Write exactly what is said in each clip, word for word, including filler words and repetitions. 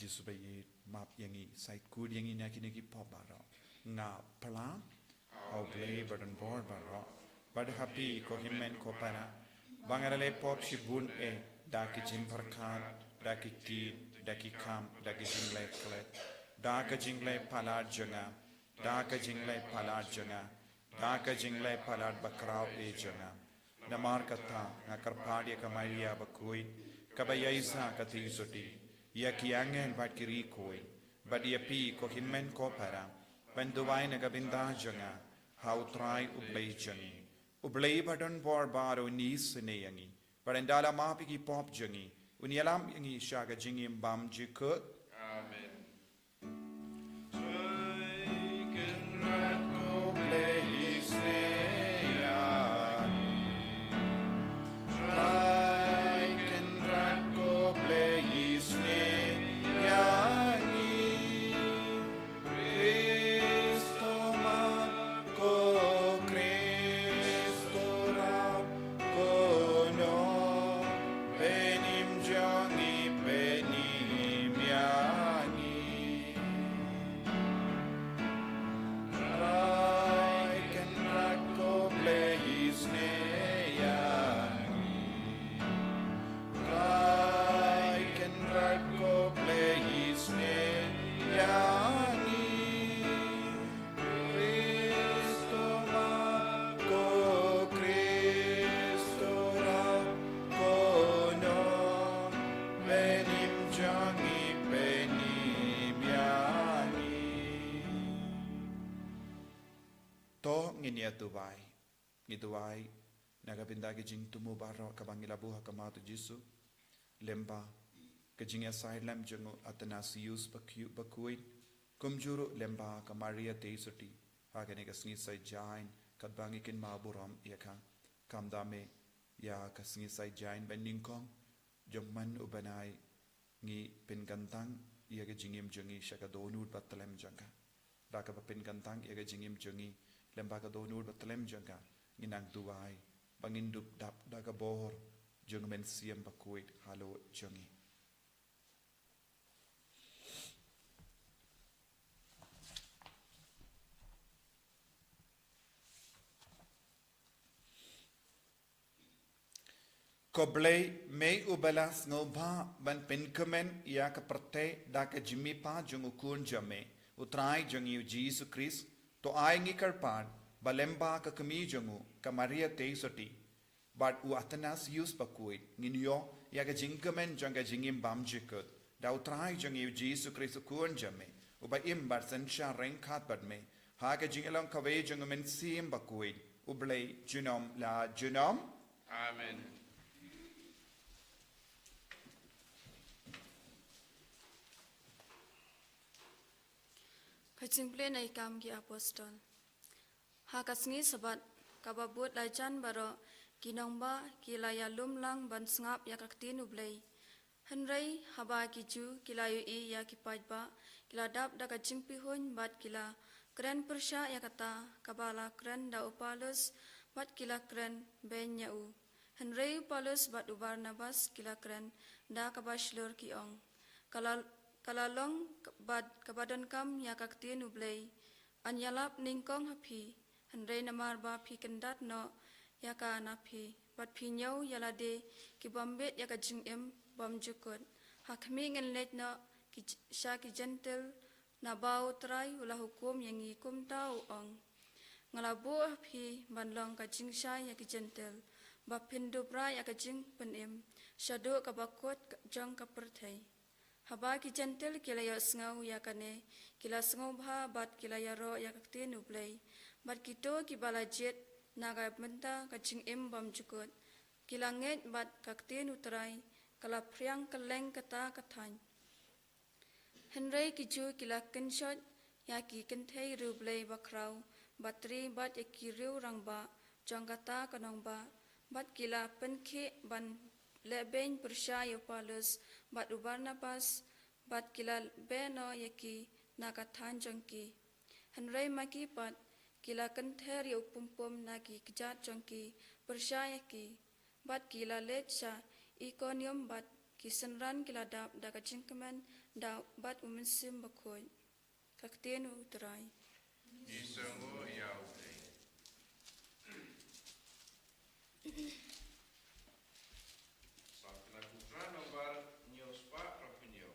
Jisu ba ïeit, map ïa ngi, shait kut ïa ngi na kine ki pop baroh. Nga phla ha U Blei ba don bor baroh, bad ha phi ko hynmen ko para, ba nga la leh pop shibun eh, da ki jingpyrkhat, da ki ktien, da ki kam, da ki jingleh klet, da ka jingleh palat jong nga, da ka jingleh palat jong nga, da ka jingleh palat bakhraw eh jong nga. Namar kata nga kyrpad ïa ka Maria bakhuid, kaba ïaishah ka Theisotti, ïa ki angel bad ki riewkhuid, bad ïa phi ko hynmen ko para, ban duwai na ka bynta jong nga ha U Trai U Blei jong ngi. U Blei ba don bor baroh un isynei ïa ngi, bad ynda la map ïa ki pop jong ngi, un ïalam ïa ngi sha ka jingim bymjukut. Amen. To ngin ïa duwai. Ngi duwai na ka bynta ki jingthmu baroh kaba ngi la buh ha khmat U Jisu. Lyngba ka jingïasaid lem jong U Athanasius bakhuid, bakhuid, kumjuh ruh lyngba ka Maria Theisotti, ha kane ka sngi Saitjaiñ, katba ngi kynmaw burom ïa ka. Kham da me ïa ka sngi Saitjaiñ ba nyngkong jong man u bnai, ngi pynkyntang ïa ka jingim jong ngi sha ka dohnud bathylliem jong ka. Da kaba pynkyntang ïa ka jingim jong ngi lyngba ka dohnud bathylliem jong ka, ngi nang duwai ba ngin dup dap da ka bor jong U Mynsiem Bakhuid halor jong ngi. Ko Blei, me uba la sngewbha ban pynkmen ïa ka pyrthei da ka jingmihpat jong U Khun jong me, U Trai jong ngi U Jisu Khrist, to ai ngi kyrpad ba lyngba ka kmie jong u, ka Maria Theisotti, bad u Athanasius bakhuid, ngin ïoh ïa ka jingkmen jong ka jingim bymjukut da U Trai jong ngi U Jisu Khrist U Khun jong me, uba im bad synshar ryngkat bad me ha ka jingïalong kawei jong U Mynsiem Bakhuid, U Blei junom la junom. Amen. Ka jingpule na ki Kam ki Apostol. Ha ka sngi Sabbath kaba bud lajan baroh, ki nongbah ki la ïalum lang ban sngap ïa ka ktien U Blei. Hynrei haba ki Jiw ki la ïohi ïa ki paidbah, ki la dap da ka jingpihuiñ bad ki la kren pyrshah ïa kata kaba la kren da u Paulus, bad ki la kren beiñ ïa u. Hynrei u Paulus bad u Barnabas ki la kren da kaba shlur, ki ong: Ka la, ka la long bad kaba donkam ïa ka ktien U Blei. Yn ïalap nyngkong ha phi, hynrei namar ba phi kyndat noh ïa ka na phi, bad phi ñiew ïa lade ki bym bit ïa ka jingim bymjukut, ha khmih ngin leit noh ki, sha ki Jentil, naba U Trai u la hukum ïa ngi, kumta u ong: Nga la buh ha phi ban long ka jingshai ïa ki Jentil, ba phin dup rah ïa ka jingpynim shaduh kaba kut jong ka pyrthei. Haba ki Jentil ki la ïohsngew ïa kane, ki la sngewbha bad ki la ïaroh ïa ka ktien U Blei, bad kito kiba la jied na ka bynta ka jingim bymjukut, ki la ngeit bad ka ktien U Trai ka la phriang kylleng kata ka thaiñ. Hynrei ki Jiw ki la kynshoit ïa ki kynthei riewblei bakhraw batri bad ïa ki riew rangbah jong kata ka nongbah, bad ki la pynkhih ban lehbeiñ pyrshah ïa u Paulus bad u Barnabas, bad ki la beh noh ïa ki na ka thaiñ jong ki. Hynrei ma ki pat ki la kynther ïa u pumpum na ki kjat jong ki pyrshah ïa ki, bad ki la leit sha Ikonium bad Ki synran ki la dap da ka jingkmen da bad u Mynsiem Bakhuid. Ka ktien u Trai. Ki sngew ïa u Blei. Sa ki la kutran nombar hynñiew spah arphew hynñiew.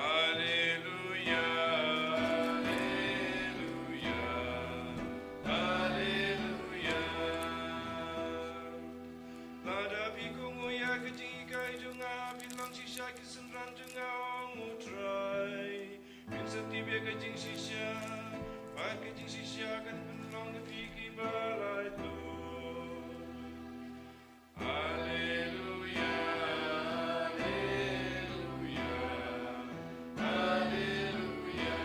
Haleluya, haleluya, haleluya. Lada phi kohnguh ïa ka jinghikai jong nga, phin long shisha ki synran jong nga, ong U Trai. Phin sa tip ïa ka jingshisha, bad ka jingshisha kan pynlong ïa phi kiba laitluid. Haleluya, haleluya, haleluya.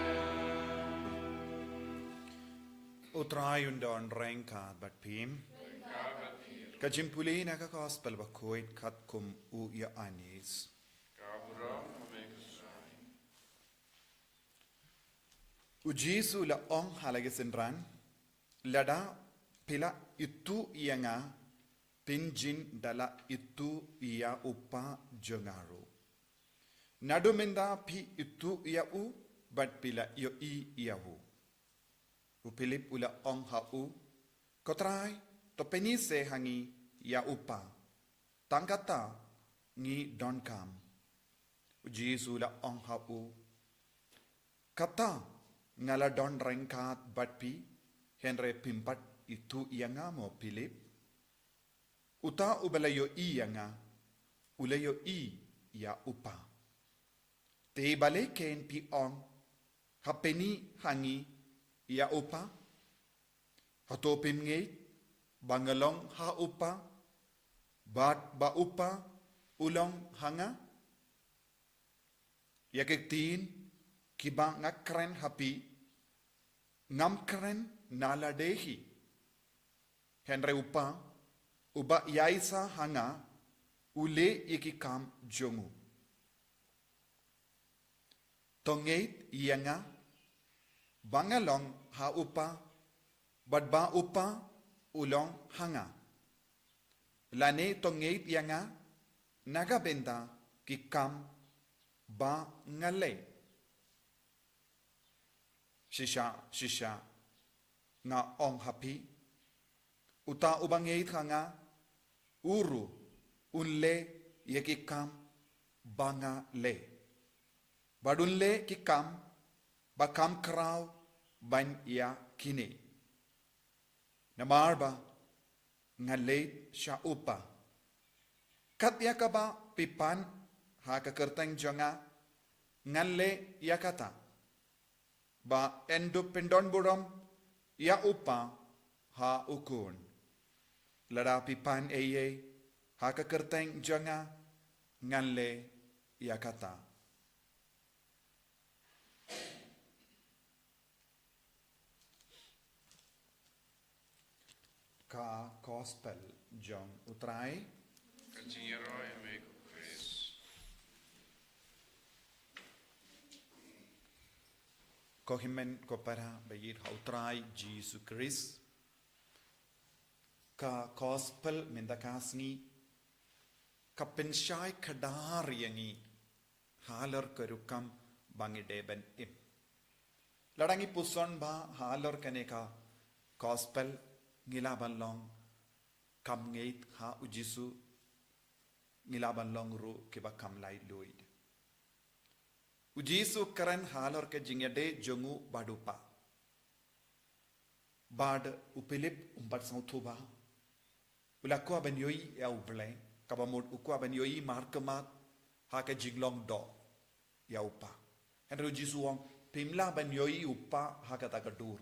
U Trai un don ryngkat bad phi. Ka jingpule na ka Gospel Bakhuid katkum u Ïoannis. Ka burom ha me ko Trai. U Jisu u la ong ha la ki synran, lada phi la ithuh ïa nga, phin jin da la ithuh ïa u Kpa jong nga ruh. Naduh mynta phi ithuh ïa u, bad phi la ïohi ïa u. U Philip u la ong ha u, Ko Trai, to pyni se ha ngi ïa u Kpa, tang kata ngi donkam. U Jisu u la ong ha u, Kata nga la don ryngkat bad phi, hynrei phim pat ithuh ïa nga mo Philip? Uta uba la ïohi ïa nga, u la ïohi ïa u Kpa. Te balei kein phi ong, Ha pyni ha ngi ïa u Kpa? Hato phim ngeit ba nga long ha u Kpa, bad ba u Kpa u long ha nga? Ïa ki ktien kiba nga kren ha phi, ngam kren na lade hi. Hynrei u Kpa, uba ïaisah ha nga, u leh ïa ki kam jong u. To ngeit ïa nga, ba nga long ha u Kpa, bad ba u Kpa u long ha nga. Lane to ngeit ïa nga, na ka bynta ki kam ba nga leh. Shisha, shisha, Nga ong ha phi, uta uba ngeit ha nga, u ruh un leh ïa ki kam ba nga leh, bad un leh ki kam ba kham khraw ban ïa kine. Namar ba nga leit sha u Kpa. Kat ïa kaba phi pan ha ka kyrteng jong nga, ngan leh ïa kata, ba yn dup pyndon burom ïa u Kpa ha u Khun. Lada phi pan ei ei ha ka kyrteng jong nga, ngan leh ïa kata. Ka Gospel jong u Trai. Ka jingïaroh ïa me ko Khrist. Ko hynmen ko para ba ïeit ha u Trai Jisu Khrist. Ka Gospel mynta ka sngi ka pynshai kdar ïa ngi halor ka rukom ba ngi dei ban im. Lada ngi puson bha halor kane ka Gospel, ngi lah ban long kham ngeit ha u Jisu, ngi lah ban long ruh kiba kham laitluid. U Jisu u kren halor ka jingïadei jong u bad u Kpa. Bad u Philip um pat sngewthuh bha. U la kwah ban ïohi ïa u Blei, kaba mut u kwah ban ïohi markhmat ha ka jinglong doh ïa u Kpa. Hynrei u Jisu u ong, phim lah ban ïohi u Kpa ha kata ka dur.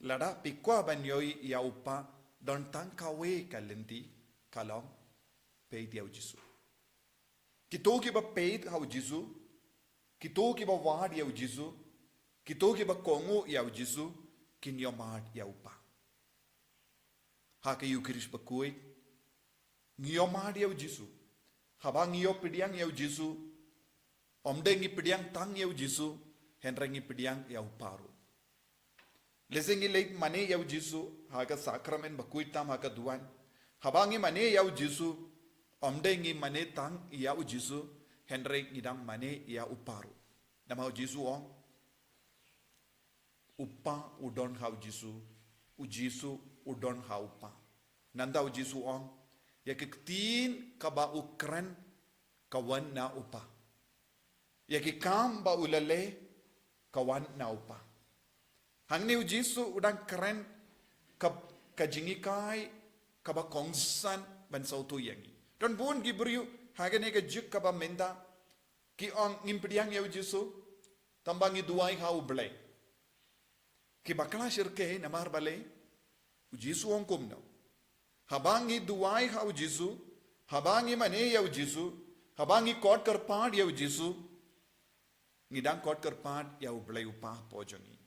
Lada phi kwah ban ïohi ïa u Kpa, don tang kawei ka lynti, ka long peit ïa u Jisu. Kito kiba peit ha u Jisu, kito kiba wad ïa u Jisu, kito kiba kohnguh ïa u Jisu, kin ïohmad ïa u Kpa. Ha ka Eukharist bakhuid, ngi ïohmad ïa u Jisu. Haba ngi ïoh pdiang ïa u Jisu, ym dei ngi pdiang tang ïa u Jisu, hynrei ngi pdiang ïa u Kpa ruh. Lehse ngi leit mane ïa u Jisu ha ka sakramen bakhuid tam ha ka duwan. Haba ngi mane ïa u Jisu, ym dei ngi mane tang ïa u Jisu, hynrei ngi dang mane ïa u Kpa ruh. Namar u Jisu u ong, u Kpa u don ha u Jisu, u Jisu u don ha u Kpa. Nangta u Jisu u ong, ïa ki ktien kaba u kren ka wan na u Kpa. Ïa ki kam ba u la leh ka wan na u Kpa. Hangne u Jisu u dang kren ka, ka jinghikai kaba kongsan ban sngewthuh ïa ngi. Don bun ki briew ha kane ka juk kaba mynta ki ong ngim pdiang ïa u Jisu, tangba ngi duwai ha u Blei. Ki bakla shyrkhei namar balei? U Jisu u ong kumno? Haba ngi duwai ha u Jisu, haba ngi mane ïa u Jisu, haba ngi khot kyrpad ïa u Jisu, ngi dang khot kyrpad ïa u Blei u Kpa hapoh jong ngi.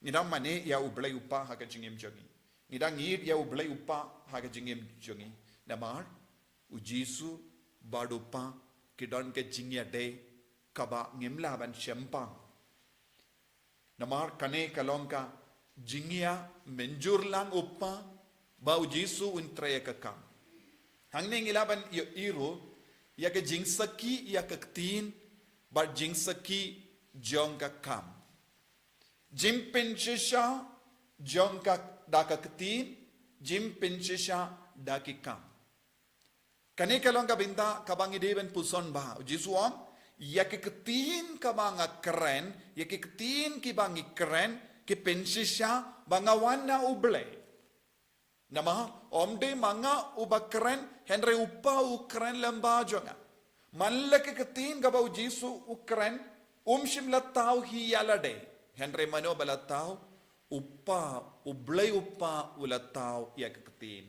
Ngi dang mane ïa u Blei u Kpa ha ka jingim jong ngi. Ngi dang ngeit ïa u Blei u Kpa ha ka jingim jong ngi. Namar u Jisu bad u Kpa ki don ka jingïadei kaba ngim lah ban shemphang. Namar kane ka long ka jingïamynjur lang u Kpa ba u Jisu un trei ïa ka kam. Hangne ngi lah ban ïohi ruh ïa ka jingsakhi ïa ka ktien bad jingsakhi jong ka kam. Jingpynshisha jong ka da ka ktien, jingpynshisha da ki kam. Kane ka long ka bynta kaba ngi dei ban puson bha. U Jisu u ong, ïa ki ktien kaba nga kren, ïa ki ktien kiba ngi kren, ki pynshisha ba nga wan na u Blei. Namar ym dei ma nga uba kren, hynrei u Kpa u kren lem bad jong nga. Man la ki ktien kaba u Jisu u kren um shym la thaw hi ïa lade, hynrei mano ba la thaw? U Kpa, u Blei u Kpa u la thaw ïa ki ktien.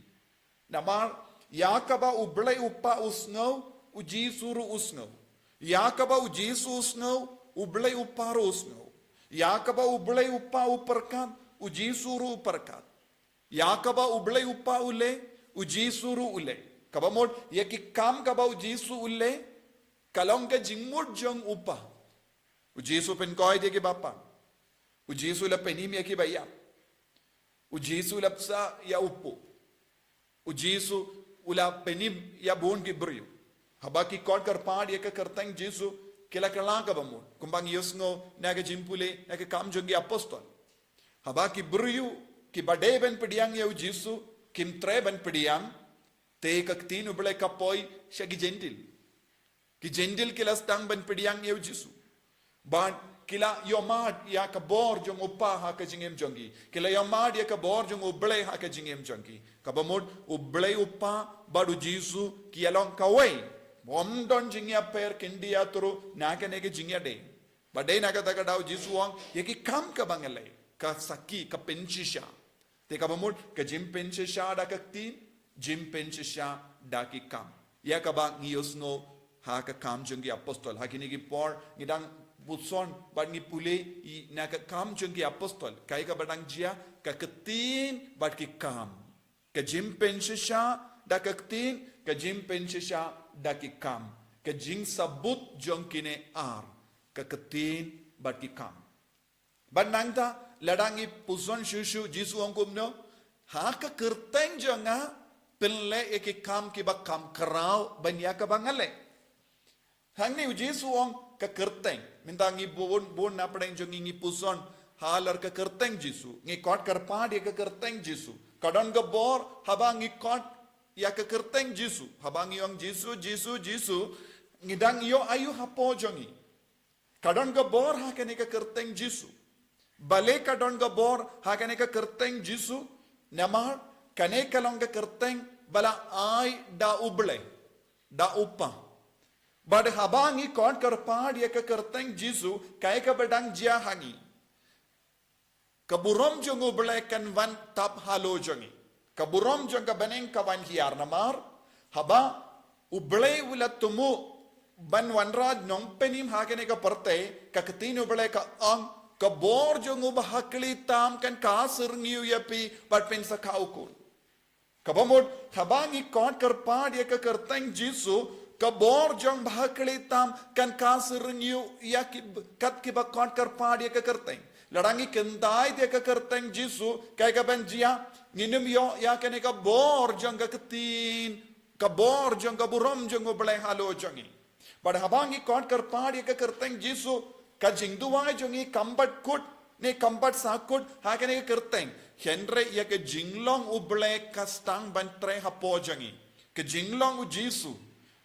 Namar ïa kaba u Blei u Kpa u sngew, u Jisu ruh u sngew. Ïa kaba u Jisu u sngew, u Blei u Kpa ruh u sngew. Ïa kaba u Blei u Kpa u pyrkhat, u Jisu ruh u pyrkhat. Ïa kaba u Blei u Kpa u leh, u Jisu ruh u leh. Kaba mut ïa ki kam kaba u Jisu u leh ka long ka jingmut jong u Kpa. U Jisu u pynkoit ïa kiba pang. U Jisu u la pynim ïa kiba ïap. U Jisu u la bsa ïa u pop. U Jisu u la pynim ïa bun ki briew. Haba ki khot kyrpad ïa ka kyrteng Jisu, ki la kylla kaba mut. Kumba ngi ïohsngew na ka jingpule, na ki Kam jong ki Apostol. Haba ki briew kiba dei ban pdiang ïa u Jisu, kim treh ban pdiang, te ka ktien u Blei ka poi sha ki Jentil. Ki Jentil ki la sdang ban pdiang ïa u Jisu. Bad ki la ïohmad ïa ka bor jong u Kpa ha ka jingim jong ki. Ki la ïohmad ïa ka bor jong u Blei ha ka jingim jong ki. Kaba mut u Blei u Kpa bad u Jisu ki ïalong kawei. Ym don jingïapher kyndit ïathuh na kane ka jingïadei. Ba dei na kata ka daw Jisu u ong ïa ki kam kaba nga leh, ka sakhi, ka pynshisha. Te kaba mut ka jingpynshisha da ka ktien, jingpynshisha da ki kam. Ïa kaba ngi ïohsngew ha ka Kam jong ki Apostol. Ha kine ki por ngi dang puson bad ngi pule ïa na ka Kam jong ki Apostol. Kaei kaba dang jia, ka ktien bad ki kam. Ka jingpynshisha da ka ktien, ka jingpynshisha da ki kam. Ka jingsabut jong kine ar, ka ktien bad ki kam. Bad nangta, lada ngi puson shuh shuh, Jisu u ong kumno, ha ka kyrteng jong nga, pynleh ïa ki kam kiba kham khraw ban ïa kaba nga leh. Hangne u Jisu u ong ka kyrteng. Mynta ngi bun, bun na pdeng jong ngi ngi puson halor ka kyrteng Jisu. Ngi khot kyrpad ïa ka kyrteng Jisu. Ka don ka bor haba ngi khot ïa ka kyrteng Jisu. Haba ngi ong Jisu, Jisu, Jisu, ngi dang ïoh aïu hapoh jong ngi? Ka don ka bor ha kane ka kyrteng Jisu. Balei ka don ka bor ha kane ka kyrteng Jisu? Namar kane ka long ka kyrteng ba la ai da u Blei, da u Kpa. Bad haba ngi khot kyrpad ïa ka kyrteng Jisu, kaei kaba dang jia ha ngi? Ka burom jong u Blei kan wan tap halor jong ngi. Ka burom jong ka bneng ka wan hiar, namar haba u Blei u la thmu ban wanrah nongpynim ha kane ka pyrthei, ka ktien u Blei ka ong, ka bor jong u bahakli tam kan ka syrngiew ïa phi bad phin sa kha u kut. Kaba mut, haba ngi khot kyrpad ïa ka kyrteng Jisu, ka bor jong bahakli tam kan ka syrngiew ïa ki, kat kiba khot kyrpad ïa ka kyrteng. Lada ngi kyntait ïa ka kyrteng Jisu, kaei kaban jia, ngin ym ïoh ïa kane ka bor jong ka ktien, ka bor jong ka burom jong u Blei halor jong ngi. Bad haba ngi khot kyrpad ïa ka kyrteng Jisu, ka jingduwai jong ngi kam pat kut, ne kam pat sa kut ha kane ka kyrteng. Hynrei ïa ka jinglong u Blei ka sdang ban treh hapoh jong ngi. Ka jinglong u Jisu,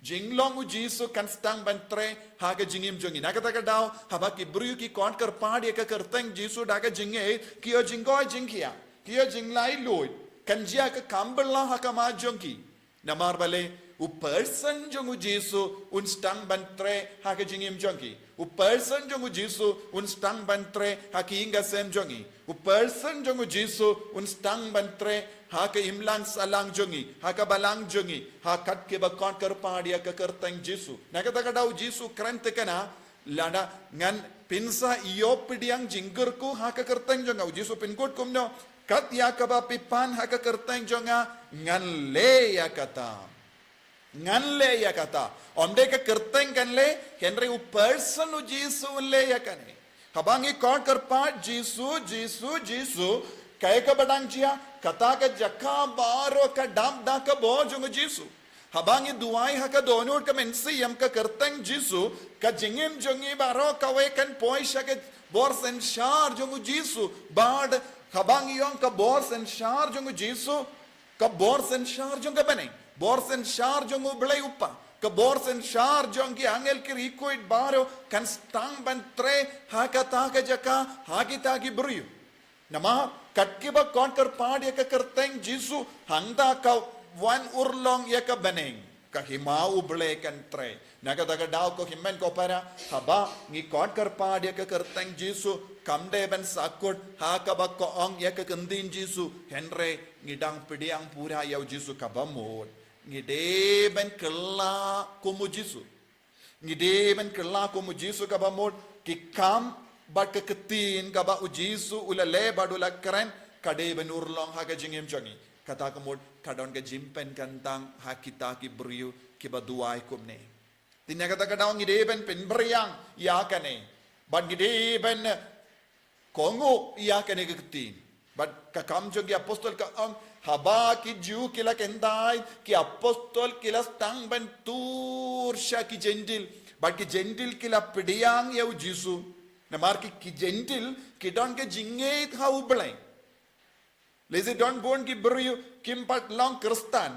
jinglong u Jisu kan sdang ban treh ha ka jingim jong ngi. Na kata ka daw, haba ki briew ki khot kyrpad ïa ka kyrteng Jisu da ka jingngeit, ki ïoh jingkoit jingkhiah, ki ïoh jinglaitluid, kan jia ka kam bylla ha khmat jong ki. Namar balei, u person jong u Jisu un sdang ban treh ha ka jingim jong ki. U person jong u Jisu un sdang ban treh ha ka ïing ka sem jong ngi. U person jong u Jisu un sdang ban treh ha ka imlang sahlang jong ngi, ha ka balang jong ngi, ha kat kiba khot kyrpad ïa ka kyrteng Jisu. Na kata ka daw u Jisu u kren thikna, lada ngan pynsa ïoh pdiang jingkyrkhu ha ka kyrteng jong nga, u Jisu u pynkut kumno, kat ïa kaba phi pan ha ka kyrteng jong nga, ngan leh ïa kata. Ngan leh ïa kata. Ym dei ka kyrteng kan leh, hynrei u person u Jisu un leh ïa kane. Haba ngi khot kyrpad Jisu, Jisu, Jisu, kaei kaba dang jia, kata ka jaka baroh ka dap da ka bor jong u Jisu. Haba ngi duwai ha ka dohnud ka mynsiem ka kyrteng Jisu, ka jingim jong ngi baroh kawei kan poi sha ka bor synshar jong u Jisu. Bad haba ngi ong ka bor synshar jong u Jisu, ka bor synshar jong ka bneng, bor synshar jong u Blei u Kpa, ka bor synshar jong ki angel ki riewkhuid baroh kan sdang ban treh ha kata ka jaka, ha kita ki briew. Namar kat kiba khot kyrpad ïa ka kyrteng Jisu, hangta ka wan urlong ïa ka bneng, ka hima u Blei kan treh. Na kata ka daw ko hynmen ko para, haba ngi khot kyrpad ïa ka kyrteng Jisu, kam dei ban sa kut ha kaba ko ong ïa ka ktien Jisu, hynrei ngi dang pdiang pura ïa u Jisu kaba mut. Ngi dei ban kylla kum u Jisu. Ngi dei ban kylla kum u Jisu kaba mut, ki kam bad ka ktien kaba u Jisu u la leh bad u la kren, ka dei ban urlong ha ka jingim jong ngi. Kata ka mut ka don ka jingpynkyntang ha kita ki briew kiba duwai kumne. Te na kata ka daw ngi dei ban pynbiang ïa kane. Bad ngi dei ban kohnguh ïa kane ka ktien. Bad ka Kam jong ki Apostol ka ong, haba ki Jiw ki la kyntait, ki apostol ki la sdang ban tur sha ki Jentil. Bad ki Jentil ki la pdiang ïa u Jisu. Namar ki, ki Jentil ki don ka jingngeit ha u Blei. Lehse don bun ki briew kim pat long Khristan.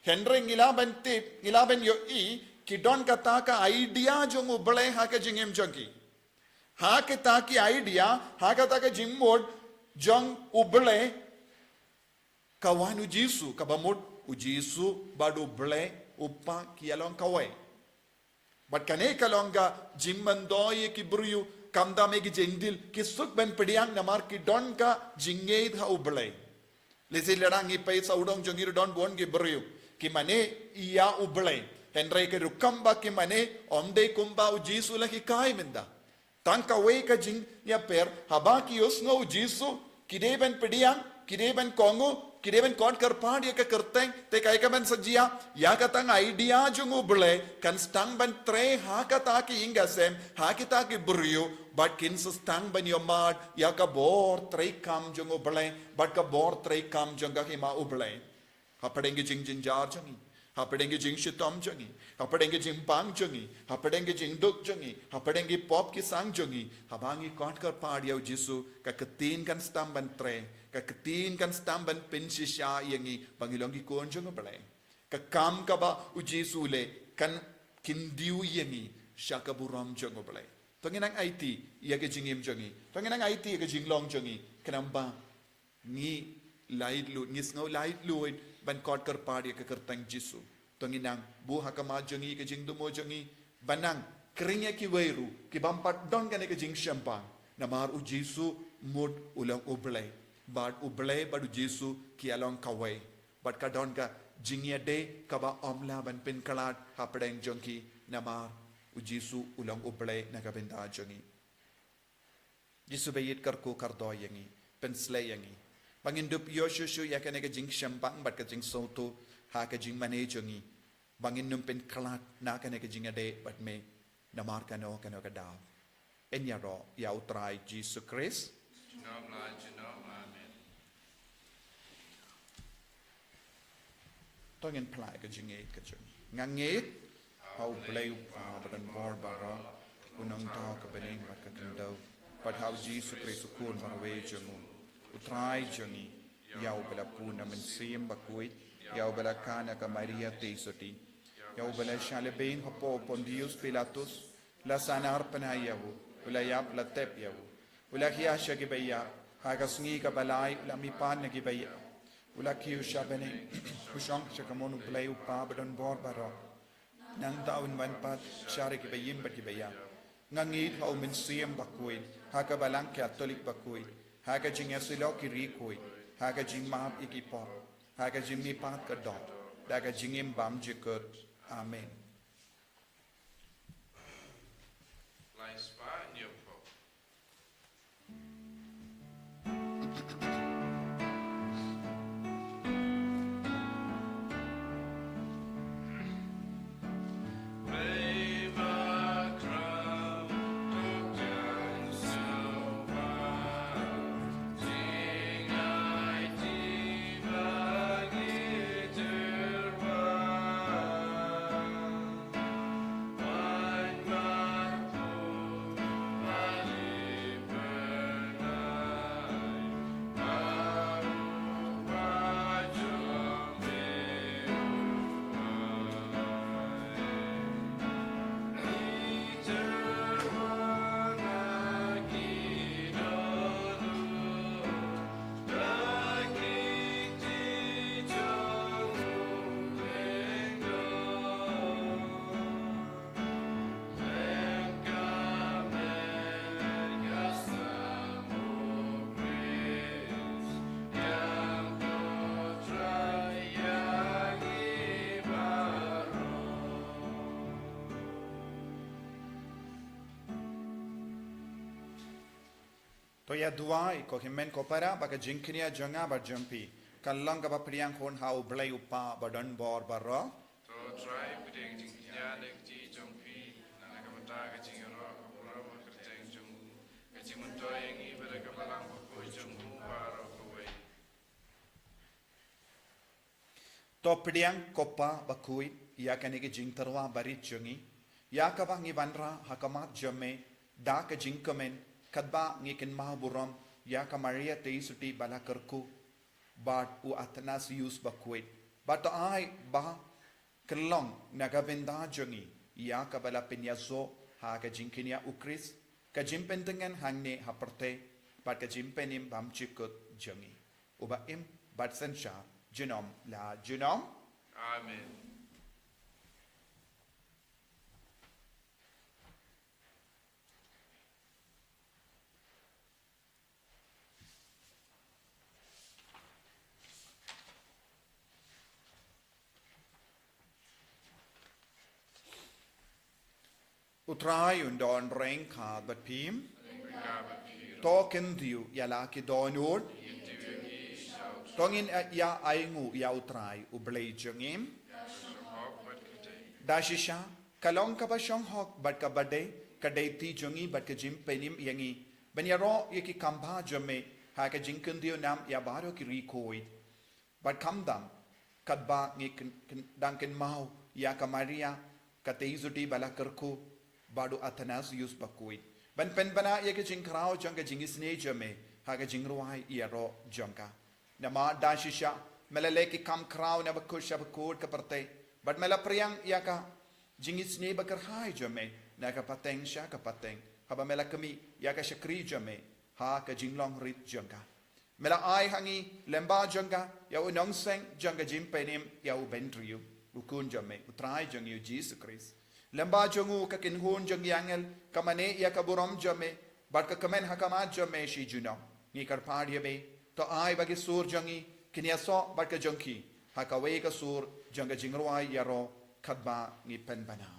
Hynrei ngi lah ban tip, ngi lah ban ïohi, ki don kata ka idea jong U Blei ha ka jingim jong ki. Ha kita ki idea, ha kata ka jingmut jong U Blei, ka wan U Jisu, kaba mut U Jisu bad U Blei U Kpa ki ïa long kawei. Bad kane ka long ka jingmyntoi ïa ki briew, khamtam ïa ki Jentil, ki suk ban pdiang namar ki don ka jingngeit ha U Blei. Lehse lada ngi peit sawdong jong ngi ruh don bun ki briew ki mane ïa U Blei, hynrei ka rukom ba ki mane ym dei kumba U Jisu la hikai mynta. Tang kawei ka jingïapher, haba ki ïohsngew U Jisu, ki dei ban pdiang, ki dei ban kohnguh, ki dei ban khot kyrpad ïa ka kyrteng, te kaei kaban sa jia, ïa ka tang idea jong U Blei kan sdang ban trei ha kata ki ïing ki sem, ha kita ki briew, bad kin sa sdang ban ïohmad ïa ka bor treikam jong U Blei, bad ka bor treikam jong ka Hima U Blei. Hapdeng ki jingjynjar jong ngi, hapdeng ki jingshitom jong ngi, hapdeng ki jingbang jong ngi, hapdeng ki jingduk jong ngi, hapdeng ki pop ki sang jong ngi, haba ngi khot kyrpad ïa U Jisu, ka ktien kan sdang ban trei, ka ktien kan sdang ban pynshisha ïa ngi ba ngi long ki khun jong U Blei. Ka kam kaba U Jisu u leh kan kyndiw ïa ngi sha ka burom jong U Blei. To ngin nang aiti ïa ka jingim jong ngi, to ngin nang aiti ïa ka jinglong jong ngi, khnang ba ngi laitluid, ngi sngew laitluid ban khot kyrpad ïa ka kyrteng Jisu. To ngin nang buh ha khmat jong ngi ka jingthmu jong ngi, ban nang khring ïa kiwei ruh ki bym pat don kane ka jingshemphang. Namar U Jisu mut u long U Blei, bad U Blei bad U Jisu ki ïa long kawei. Bad ka don ka jingïadei kaba ym lah ban pynkhlad hapdeng jong ki, namar U Jisu u long U Blei na ka bynta jong ngi. Jisu ba ïeit, kyrkhu kyrdoh ïa ngi, pynsleh ïa ngi ba ngin dup ïoh shuh shuh ïa kane ka jingshemphang bad ka jingsngewthuh ha ka jingmane jong ngi, ba ngin nym pynkhlad na kane ka jingïadei bad me namar kano kano ka daw. Yn ïaroh ïa U Trai Jisu Khrist. Junom la junom. Amen. To ngin phla ïa ka jingngeit ka jong ngi. Nga ngeit ha U Blei U Kpa ba don bor baroh, U Nongthaw ka bneng bad ka khyndew, bad ha U Jisu Khrist U Khun marwei jong u, U Trai jong ngi. Ïa uba la pun na Mynsiem Bakhuid, ïa uba la khang na ka Maria Theisotti, ïa uba la shah lehbeiñ hapoh Pontius Pilatus, la sahnarphna ïa u, u la ïap, la tep ïa u, u la hiar sha kiba ïap, ha ka sngi kaba lai u la mihpat na kiba ïap, u la kiew sha bneng, u shong sha kamon U Blei U Kpa ba don bor baroh. Nangta un wan pat sha kiba im bad kiba ïap. Nga ngeit ha U Mynsiem Bakhuid, ha ka Balang Katholik bakhuid, ha ka jingïasyllok ki riewkhuid, ha ka jingmap ïa ki pop, ha ka jingmihpat ka doh, da ka jingim bymjukut. Amen. Lai spah ñiew pop. To ïa duwai, ko hynmen ko para, ba ka jingkñia jong nga bad jong phi kan long kaba pdiang hun ha U Blei U Kpa ba don bor baroh. To Trai, pdiang jingkñia na ka kti jong phi, na ka bynta ka jingïaroh ka burom ha ka kyrteng jong u, ka jingmyntoi ïa ngi bad ka Balang Bakhuid jong u baroh kawei. To pdiang, ko Pa Bakhuid, ïa kane ka jingtyrwa barit jong ngi, ïa kaba ngi wanrah ha khmat jong me da ka jingkmen, katba ngi kynmaw burom ïa ka Maria Theisotti ba la kyrkhu, bad u Athanasius Bakhuid, bad to ai ba kan long na ka bynta jong ngi ïa kaba la pynïasoh ha ka jingkñia u Khrist, ka jingpyntngen hangne ha pyrthei, bad ka jingpynim bymjukut jong ngi. Uba im bad synshar junom la junom. Amen. U Trai un don ryngkat bad phi. To khyndiat ïa la ki dohnud. To ngin ïa ainguh ïa U Trai U Blei jong ngi. Da shisha, ka long kaba shong hok bad kaba dei, ka dei ti jong ngi bad ka jingpynim ïa ngi ban ïaroh ïa ki kam bha jong me ha ka jingkhyndiat nam ïa baroh ki ri khuid. Bad khamtam, katba ngi kyn-, kyn-, dang kynmaw ïa ka Maria, ka Teisotti ba la kyrkhu, bad u Athanasius Bakhuid, ban pynbna ïa ka jingkhraw jong ka jingisynei jong me ha ka jingrwai ïaroh jong ka. Namar da shisha me la leh ki kam khraw na bakut sha bakut ka pyrthei, bad me la pdiang ïa ka jingisynei bakyrhai jong me na ka pateng sha ka pateng, haba me la khmih ïa ka shakri jong me ha ka jinglong rit jong ka. Me la ai ha ngi lyngba jong ka ïa u nongseng jong ka jingpynim, ïa u Bynriew, u Khun jong me, U Trai jong ngi U Jisu Khrist. Lyngba jong u ka kynhun jong ki angel ka mane ïa ka burom jong me, bad ka kmen ha khmat jong me shi junom. Ngi kyrpad ïa me, to ai ba ki sur jong ngi kin ïasoh bad ka jong ki ha kawei ka sur jong ka jingrwai ïaroh, katba ngi pynbna.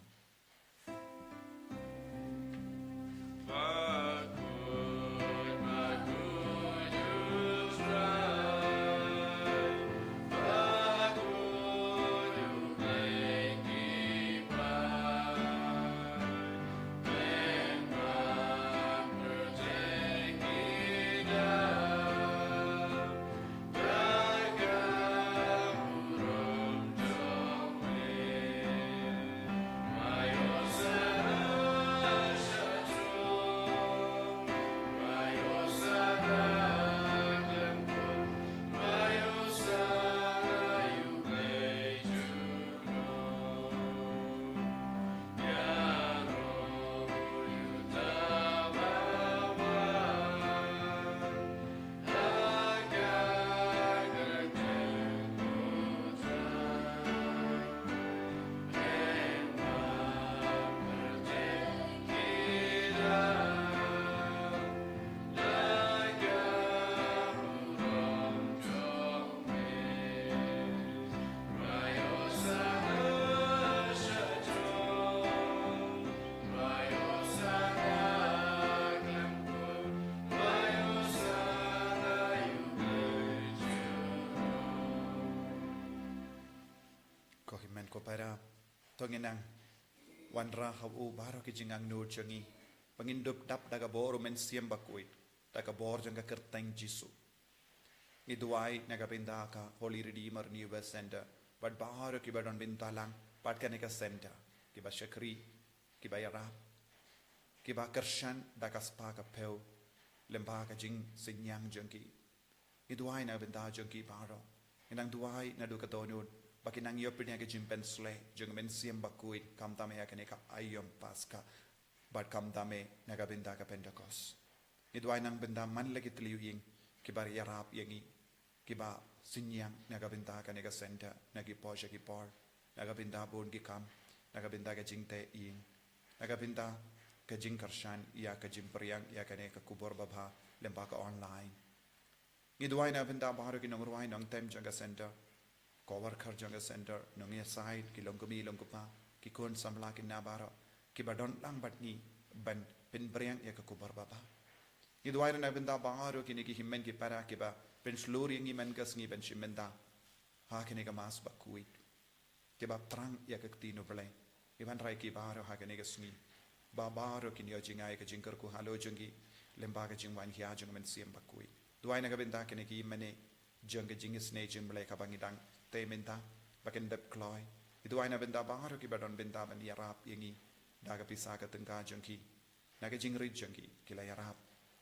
Ko hynmen ko para, to ngin nang wanrah ha u baroh ki jingangnud jong ngi, ba ngin dup dap da ka bor u Mynsiem Bakhuid, da ka bor jong ka kyrteng Jisu. Ngi duwai na ka bynta ka Holy Redeemer New Birth Center, bad baroh kiba don bynta lang bad kane ka center, kiba shakri, kiba ïarap, kiba kyrshan da ka spah ka phew lyngba ka jingsynñiang jong ki. Ngi duwai na ka bynta jong ki baroh. Ngi nang duwai naduh ka dohnud ba kin nang ïoh pynïaid ka jingpynshlur jong u Mynsiem Bakhuid, khamtam ïa kane ka aïom Paskha, bad khamtam na ka bynta ka Pentekost. Ngi duwai na ka bynta man la ki tliw ïing kiba ïarap ïa ngi, kiba synñiang na ka bynta kane ka center na ki por sha ki por, na ka bynta bun ki kam, na ka bynta ka jingteh ïing, na ka bynta ka jingkyrshan ïa ka jingpdiang ïa kane ka khubor babha lyngba ka online. Ngi duwai na ka bynta baroh ki nongrwai nongtem jong ka center, co-worker jong ka center, nongïasaid, ki longkmie longkpa, ki khun samla, ki khynnah baroh kiba don lang bad ngi ban pynphriang ïa ka khubor babha. Ngi duwai na ka bynta baroh kine ki hynmen ki para kiba pynshlur ïa ngi man ka sngi ban shim bynta ha kane ka Mass Bakhuid, kiba thrang ïa ka ktien U Blei. Ngi wanrah ïa ki baroh ha kane ka sngi ba baroh kin ïoh jngai ïa ka jingkyrkhu halor jong ki lyngba ka jingwan khia jong u Mynsiem Bakhuid. Duwai na ka bynta kine ki mane jong ka jingisynei jong U Blei kaba ngi dang tei mynta ba kin dep kloi. Ngi duwai na ka bynta baroh kiba don bynta ban ïarap ïa ngi da ka pisa ka tyngka jong ki. Na ka jingrit jong ki, ki la ïarap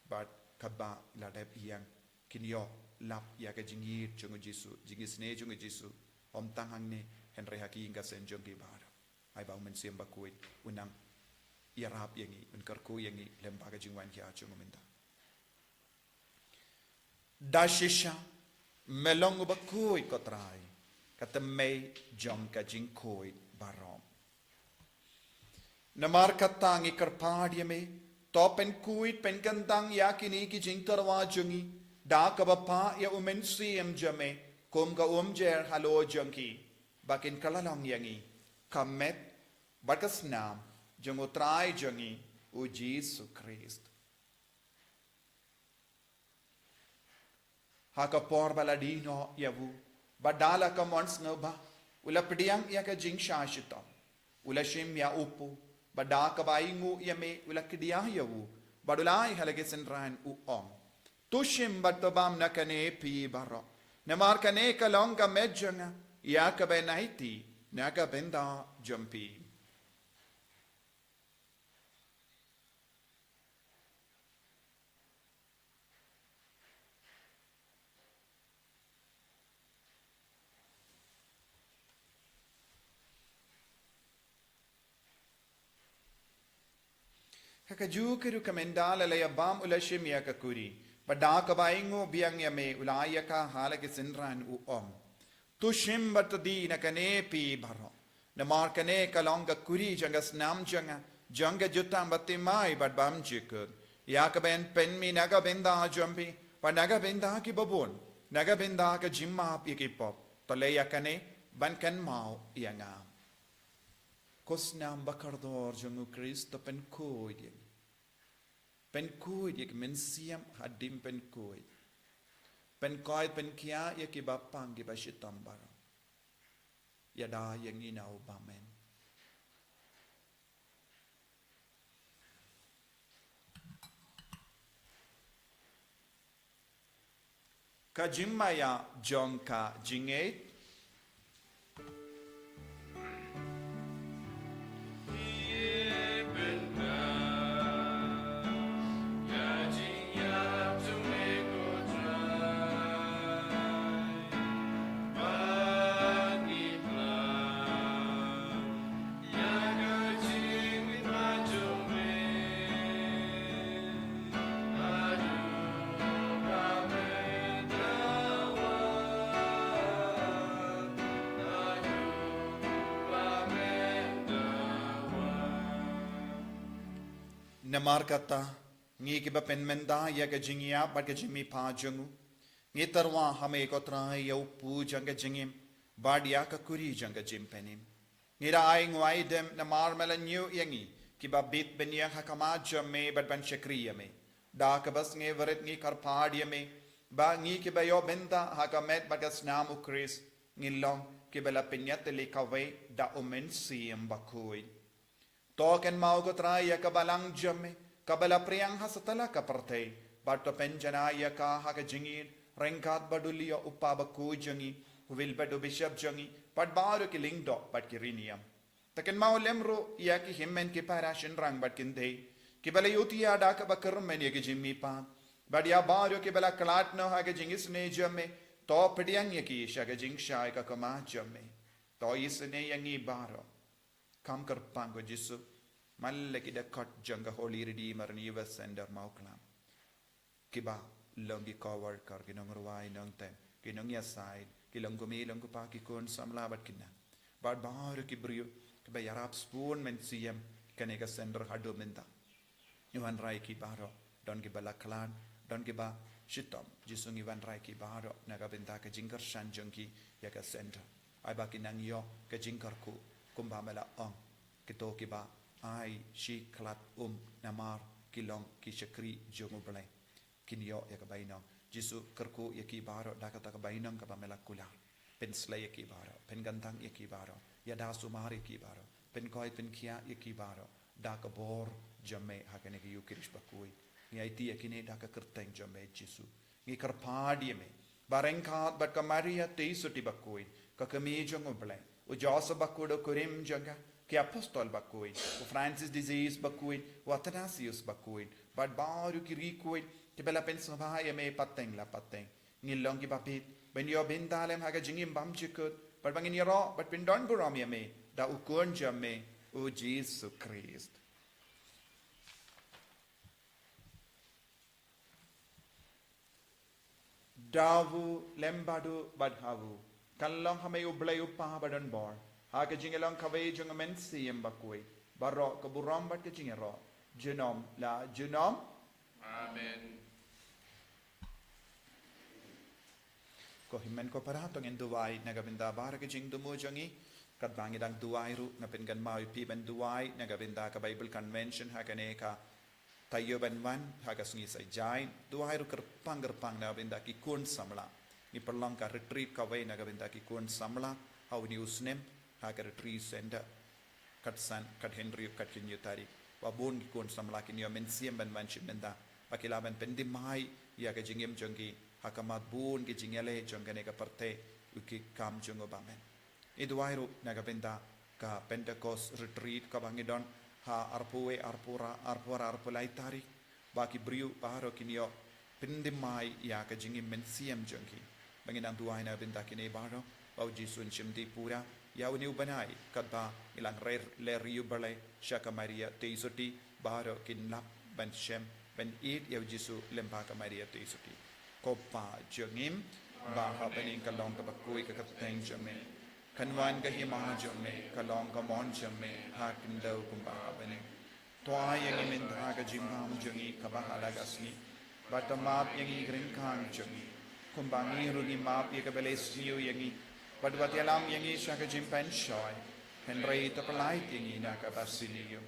bad katba la dep ïeng, kin ïoh lap ïa ka jingïeit jong u Jisu, jingisynei jong u Jisu, ym tang hangne hynrei ha ki ïing ka sem jong ki baroh. Ai ba u Mynsiem Bakhuid un nang ïarap ïa ngi, un kyrkhu ïa ngi lem bad ka jingwan khia jong u mynta. Da shisha me long uba khuid ko Trai, ka tymmen jong ka jingkhuid baroh. Namar kata ngi kyrpad ïa me, to pynkhuid pynkyntang ïa kine ki jingtyrwa jong ngi da kaba phah ïa u Mynsiem jong me kum ka umjer halor jong ki, ba kin kylla long ïa ngi ka met bad ka snam jong u Trai jong ngi u Jisu Khrist. Ha ka por ba la die noh ïa u, bad da la ka mon sngewbha u la pdiang ïa ka jingshah shitom. U la shim ïa u pu, bad da kaba ainguh ïa me u la kdiah ïa u, bad u la ai ha la ki synran u ong: To shim bad to bam na kane phi baroh, namar kane ka long ka met jong nga ïa kaba yn aiti na ka bynta jong phi. Ha kajuh ka rukom ynda la ïa bam u la shim ïa ka kuri, bad da kaba ainguh biang ïa me u la ai ïa ka ha la ki synran u ong: To shim bad to die na kane phi baroh, namar kane ka long ka kuri jong ka snam jong nga, jong ka jutang baptisma bad bam jingkut, ïa kaba yn pynmih na ka bynta jong phi bad na ka bynta ki babun, na ka bynta ka jingmap ïa ki pop. To leh ïa kane ban kynmaw ïa nga. Ko snam ba kordor jong u Khrist, to pynkhuid ïa ngi. Pynkhuid ïa ngi, Mynsiem hadien pynkhuid. Pynkhuid pynkhiah ïa ki bapang ki bashitom baroh. Ïada ïa ngi na u bymman. Ka jingmaïa jong ka jingngeit. Namar kata, ngi kiba pynmynta ïa ka jingïap bad ka jingmihpat jong u, ngi tyrwa ha me ko Trai ïa u pu jong ka jingim bad ïa ka kuri jong ka jingpynim. Ngi da ai ngwai dem namar me la ñiew ïa ngi kiba bit bniah ha khmat jong me bad ban shakri ïa me. Da kaba sngewrit ngi kyrpad ïa me ba ngi kiba ïoh bynta ha ka met bad ka snam u Khrist ngin long kiba la pynïatylli kawei da u Mynsiem Bakhuid. To kynmaw ko Trai ïa ka balang jong me kaba la pdiang ha satlak ka pyrthei, bad to pynjanai ïa ka ha ka jingïeit ryngkat bad u Leo u Papa bakhuid jong ngi, u Wilbert u Bishop jong ngi, bad baroh ki lyngdoh bad ki riewniam. To kynmaw lem ruh ïa ki hynmen ki para shynrang bad kynthei kiba la ïohthiah da kaba kyrmen ïa ka jingmihpat, bad ïa baroh kiba la khlad noh ha ka jingisynei jong me, to pdiang ïa ki sha ka jingshai ka khmat jong me. To isynei ïa ngi baroh. Kham kyrpang ko Jisu, man la ki dkhot jong ka Holy Redeemer Renewal Centre Mawklam, kiba long ki co-worker, ki nongrwai nongtem, ki nongïasaid, ki long kmie long kpa, ki khun samla bad khynnah, bad baroh ki briew kiba ïarap spoon mynsiem kane ka centre haduh mynta. Ngi wanrah ïa ki baroh, don kiba la khlad, don kiba shitom. Jisu, ngi wanrah ïa ki baroh na ka bynta ka jingkyrshan jong ki ïa ka centre. Ai ba kin nang ïoh ka jingkyrkhu kumba me la ong, kito kiba ai shi khlad um namar ki long ki shakri jong U Blei, kin ïoh ïa ka bainong. Jisu, kyrkhu ïa ki baroh da kata ka bainong kaba me la kular. Pynslei ïa ki baroh, pynkyntang ïa ki baroh, ïada sumar ïa ki baroh, pynkhuid pynkhiah ïa ki baroh da ka bor jong me ha kane ka Ïukharist bakhuid. Ngi aiti ïa kine da ka kyrteng jong me Jisu. Ngi kyrpad ïa me ba ryngkat bad ka Maria Theisotti bakhuid, ka kmie jong U Blei, u Joseph bakhuid u kurim jong ka, ki apostol bakhuid, u Francis de Sales bakhuid, u Athanasius bakhuid, bad baroh ki riewkhuid kiba la pynsngewbha ïa me pateng la pateng, Ngin long kiba bit ban ïoh bynta lem ha ka jingim bymjukut, bad ba ngin ïaroh bad pyndonburom ïa me da u Khun jong me, u Jisu Khrist. Da u lem bad u bad ha u, kan long ha me u Blei u Kpa badonbor, ha ka jingïalong kawei jong u Mynsiem Bakhuid, baroh ka burom bad ka jingïaroh, junom la junom. Amen. Ko hynmen ko para, to ngin duwai na ka bynta baroh ki jingthmu jong ngi. Katba ngi dang duwai ruh, nga pynkynmaw ïa phi ban duwai na ka bynta ka Bible Convention ha kane ka taïew ban wan ha ka sngi Saitjaiñ. Duwai ruh kyrpang kyrpang na ka bynta ki khun samla. Ngi pynlong ka retreat kawei na ka bynta ki khun samla ha une u snem ha ka Retreat Center. Kat san, kat hynriew, kat khyndai tarik. Ba bun ki khun samla kin ïoh mynsiem ban wan shim bynta, ba ki lah ban pynthymmai ïa ka jingim jong ki ha khmat bun ki jingïaleh jong kane ka pyrthei, u ki kam jong u ba men. Ngi duwai ruh na ka bynta ka Pentecost Retreat kaba ngi don ha arphew wei, arphew ar, arphew ar, arphew lai tarik. Ba ki briew baroh kin ïoh pynthymmai ïa ka jingim mynsiem jong ki. Ba ngin nang duwai na ka bynta kine baroh, ba u Jisu un shimti pura ïa une u bnai, katba ngi la ler, ler ïa u Blei sha ka Maria Theisotti, baroh kin lap ban shem, ban ïeit ïa u Jisu lyngba ka Maria Theisotti. Ko Pa jong ngi ba ha bneng, ka long kaba khuid ka kyrteng jong me. Kan wan ka hima jong me, ka long ka mon jong me ha khyndew kumba ha bneng. To ai ïa ngi mynta ka jingbam jong ngi kaba ha la ka sngi. Bad to map ïa ngi ki ryngkang jong ngi, kumba ngi ruh ngi map ïa kiba la sniew ïa ngi. Bad wat ïalam ïa ngi sha ka jingpynshoi, hynrei to pyllait ïa ngi na kaba sniew.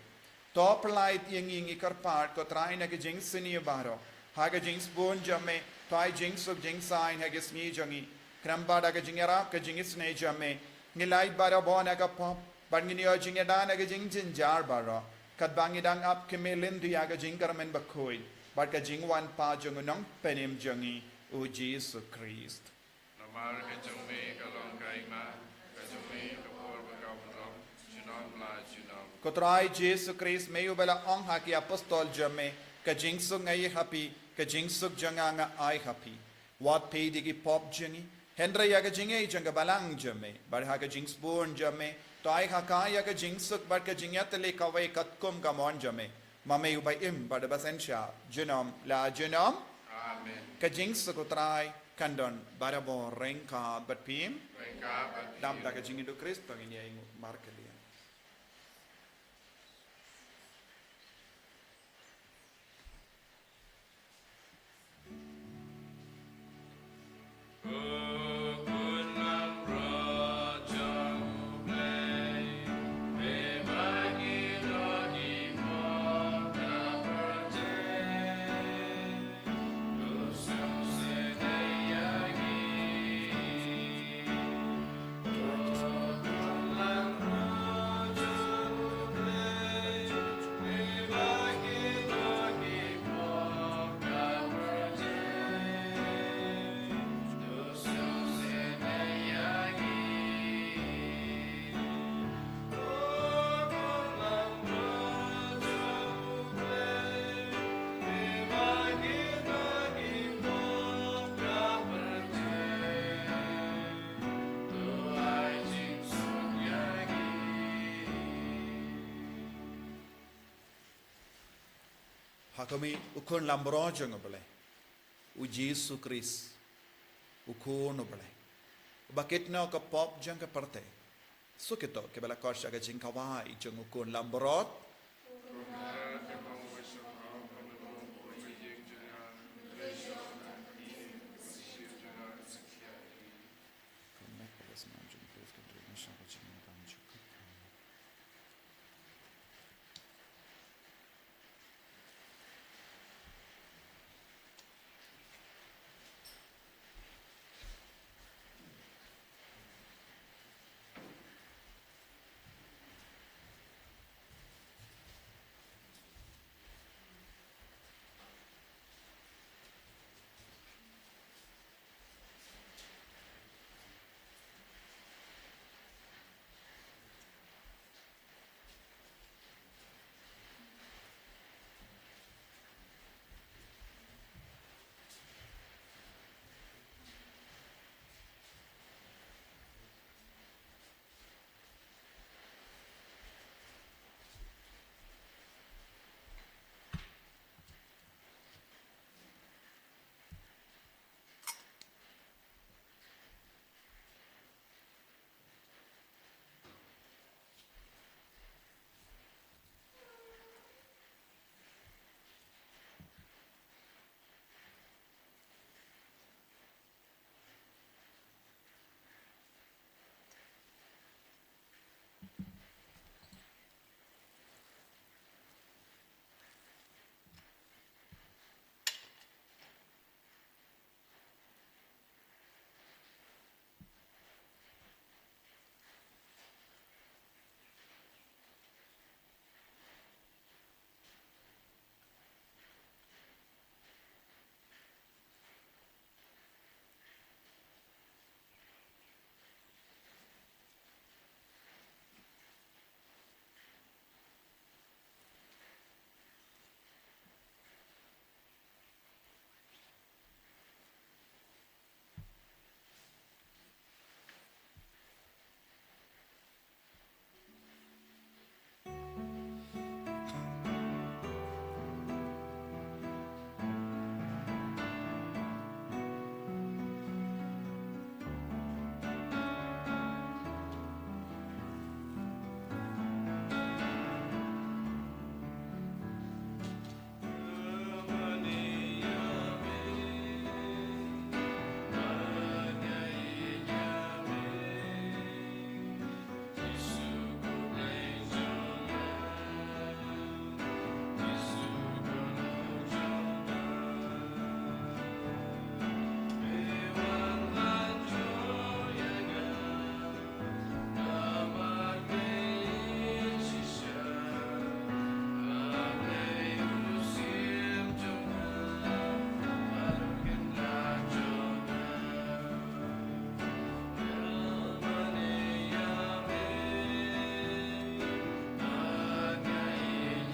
To pyllait ïa ngi, ngi kyrpad ko Trai, na ka jingsniew baroh. Ha ka jingsbun jong me, to ai jingsuk jingsaiñ ha ka sngi jong ngi. Khnang ba da ka jingïarap ka jingisynei jong me, ngin lait barabor na ka pop, bad ngin ïoh jingïada na ka jingjynjar baroh. Katba ngi dang ap khmih lynti ïa ka jingkyrmen bakhuid bad ka jingwan pat jong u Nongpynim jong ngi, u Jisu Khrist. Namar ka jong me ka long ka hima, ka jong me ka bor bad ka burom, junom la junom. Ko Trai Jisu Khrist, me uba la ong ha ki apostol jong me, ka jingsuk nga ai ha phi, ka jingsuk jong nga nga ai ha phi. Wat peit ïa ki pop jong ngi, hynrei ïa ka jingaiei jong ka Balang jong me. Bad ha ka jingsbun jong me, to ai ha ka ïa ka jingsuk bad ka jingïatylli kawei katkum ka mon jong me. Ma me uba im bad uba synshar junom la junom. Amen. Ka jingsuk u Trai kan don barabor ryngkat bad phi. Ryngkat bad phi. Dap da ka jingïaid u Khrist, to ngin ïa ïnguh markylliang. Ha ka mih u Khun Langbrot jong U Blei, U Jisu Khrist, U Khun U Blei, uba kit noh ka pop jong ka pyrthei. Suk ïa kito kiba la khot sha ka jingkhawai jong U Khun Langbrot.